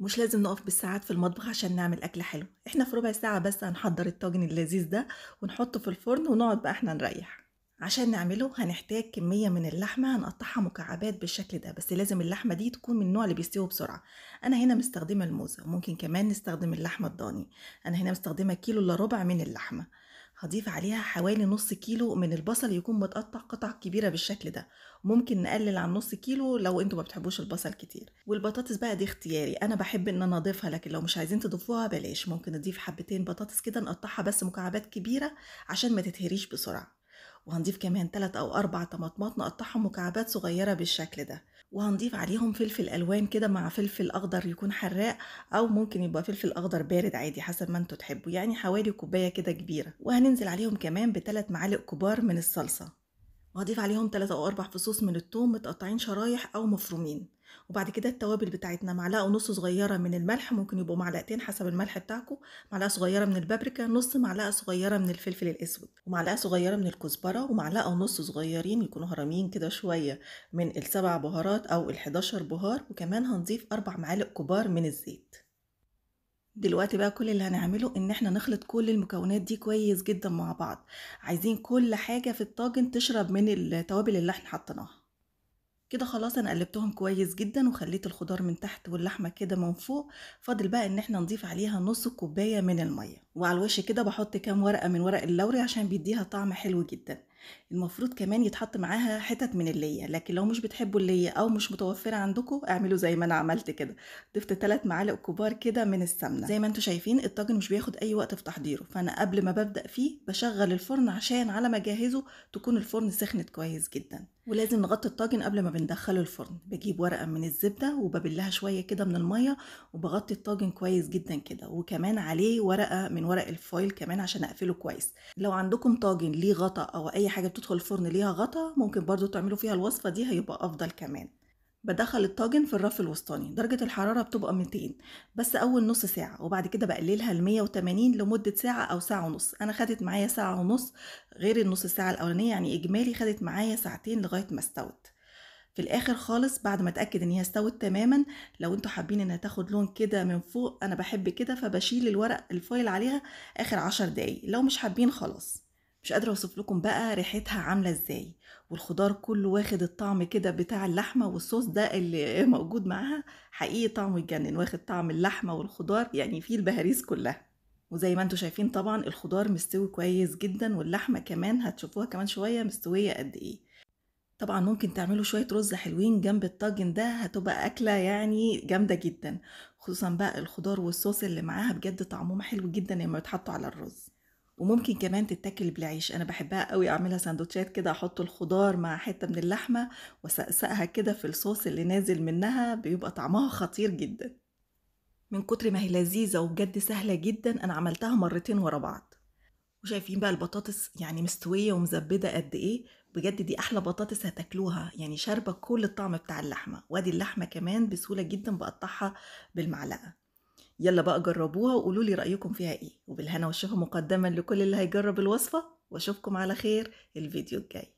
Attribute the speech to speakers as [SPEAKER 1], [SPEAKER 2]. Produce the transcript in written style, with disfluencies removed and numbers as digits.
[SPEAKER 1] مش لازم نقف بالساعات في المطبخ عشان نعمل أكل حلو، احنا في ربع ساعة بس هنحضر الطاجن اللذيذ ده ونحطه في الفرن ونقعد بقى احنا نريح. عشان نعمله هنحتاج كمية من اللحمة هنقطعها مكعبات بالشكل ده، بس لازم اللحمة دي تكون من النوع اللي بيستوي بسرعة. أنا هنا مستخدمة الموزة، وممكن كمان نستخدم اللحمة الضاني. أنا هنا مستخدمة 1.75 كيلو من اللحمة. هضيف عليها حوالي نص كيلو من البصل يكون متقطع قطع كبيرة بالشكل ده، ممكن نقلل عن نص كيلو لو انتوا ما بتحبوش البصل كتير. والبطاطس بقى دي اختياري، انا بحب ان انا اضيفها، لكن لو مش عايزين تضيفوها بلاش. ممكن نضيف حبتين بطاطس كده نقطعها بس مكعبات كبيرة عشان ما تتهريش بسرعة. وهنضيف كمان 3 أو 4 طماطمات نقطعهم مكعبات صغيرة بالشكل ده، وهنضيف عليهم فلفل ألوان كده مع فلفل أخضر يكون حراق، أو ممكن يبقى فلفل أخضر بارد عادي حسب ما انتوا تحبوا، يعني حوالي كوباية كده كبيرة. وهننزل عليهم كمان ب3 معالق كبار من الصلصة، وهضيف عليهم 3 أو 4 فصوص من الثوم متقطعين شرايح أو مفرومين. وبعد كده التوابل بتاعتنا، 1.5 معلقة صغيرة من الملح، ممكن يبقوا 2 معلقة حسب الملح بتاعكم، معلقة صغيرة من البابريكا، نص معلقة صغيرة من الفلفل الأسود، ومعلقة صغيرة من الكزبرة، ومعلقة ونص صغيرين يكونوا هرمين كده شوية من ال7 بهارات أو ال11 بهار. وكمان هنضيف 4 معالق كبار من الزيت. دلوقتي بقى كل اللي هنعمله ان احنا نخلط كل المكونات دي كويس جدا مع بعض. عايزين كل حاجة في الطاجن تشرب من التوابل اللي احنا حطيناها كده. خلاص انا قلبتهم كويس جدا وخليت الخضار من تحت واللحمة كده من فوق. فاضل بقى ان احنا نضيف عليها نص كوباية من المية، وعلى الوش كده بحط كام ورقة من ورق اللوري عشان بيديها طعم حلو جدا. المفروض كمان يتحط معاها حتت من اللية، لكن لو مش بتحبوا اللية او مش متوفرة عندكم اعملوا زي ما انا عملت كده، ضفت 3 معالق كبار كده من السمنة. زي ما انتم شايفين الطاجن مش بياخد اي وقت في تحضيره، فانا قبل ما ببدأ فيه بشغل الفرن عشان على ما اجهزة تكون الفرن سخنت كويس جدا. ولازم نغطي الطاجن قبل ما بندخله الفرن. بجيب ورقة من الزبدة وببلها شوية كده من المية وبغطي الطاجن كويس جدا كده، وكمان عليه ورقة من ورق الفويل كمان عشان اقفله كويس. لو عندكم طاجن ليه غطا او اي حاجة بتدخل الفرن ليها غطا ممكن برضو تعملوا فيها الوصفة دي، هيبقى افضل كمان. بدخل الطاجن في الرف الوسطاني، درجة الحرارة بتبقى 200 بس أول نص ساعة، وبعد كده بقللها ل 180 لمدة ساعة أو ساعة ونص. أنا خدت معايا ساعة ونص غير النص ساعة الأولانية، يعني إجمالي خدت معايا 2 ساعة لغاية ما استوت. في الآخر خالص بعد ما أتأكد إن هي استوت تماما، لو انتوا حابين إنها تاخد لون كده من فوق، أنا بحب كده فبشيل الورق الفويل عليها آخر 10 دقايق، لو مش حابين خلاص. مش قادرة اوصف لكم بقى ريحتها عاملة ازاي، والخضار كله واخد الطعم كده بتاع اللحمة، والصوص ده اللي موجود معاها حقيقي طعمه يجنن، واخد طعم اللحمة والخضار يعني فيه البهاريز كلها. وزي ما انتم شايفين طبعا الخضار مستوي كويس جدا، واللحمة كمان هتشوفوها كمان شوية مستوية قد ايه. طبعا ممكن تعملوا شوية رز حلوين جنب الطاجن ده، هتبقى أكلة يعني جامدة جدا، خصوصا بقى الخضار والصوص اللي معاها بجد طعمهم حلو جدا لما يتحطوا على الرز. وممكن كمان تتاكل بالعيش، انا بحبها قوي اعملها سندوتشات كده، احط الخضار مع حتة من اللحمة واسقسقها كده في الصوص اللي نازل منها، بيبقى طعمها خطير جدا. من كتر ما هي لذيذة وبجد سهلة جدا انا عملتها 2 مرات ورا بعض. وشايفين بقى البطاطس يعني مستوية ومزبده قد ايه، بجد دي احلى بطاطس هتاكلوها، يعني شاربه كل الطعم بتاع اللحمة. وادي اللحمة كمان بسهولة جدا بقطعها بالمعلقه. يلا بقى جربوها وقولوا لي رأيكم فيها ايه، وبالهنا والشفا مقدما لكل اللي هيجرب الوصفة، واشوفكم على خير الفيديو الجاي.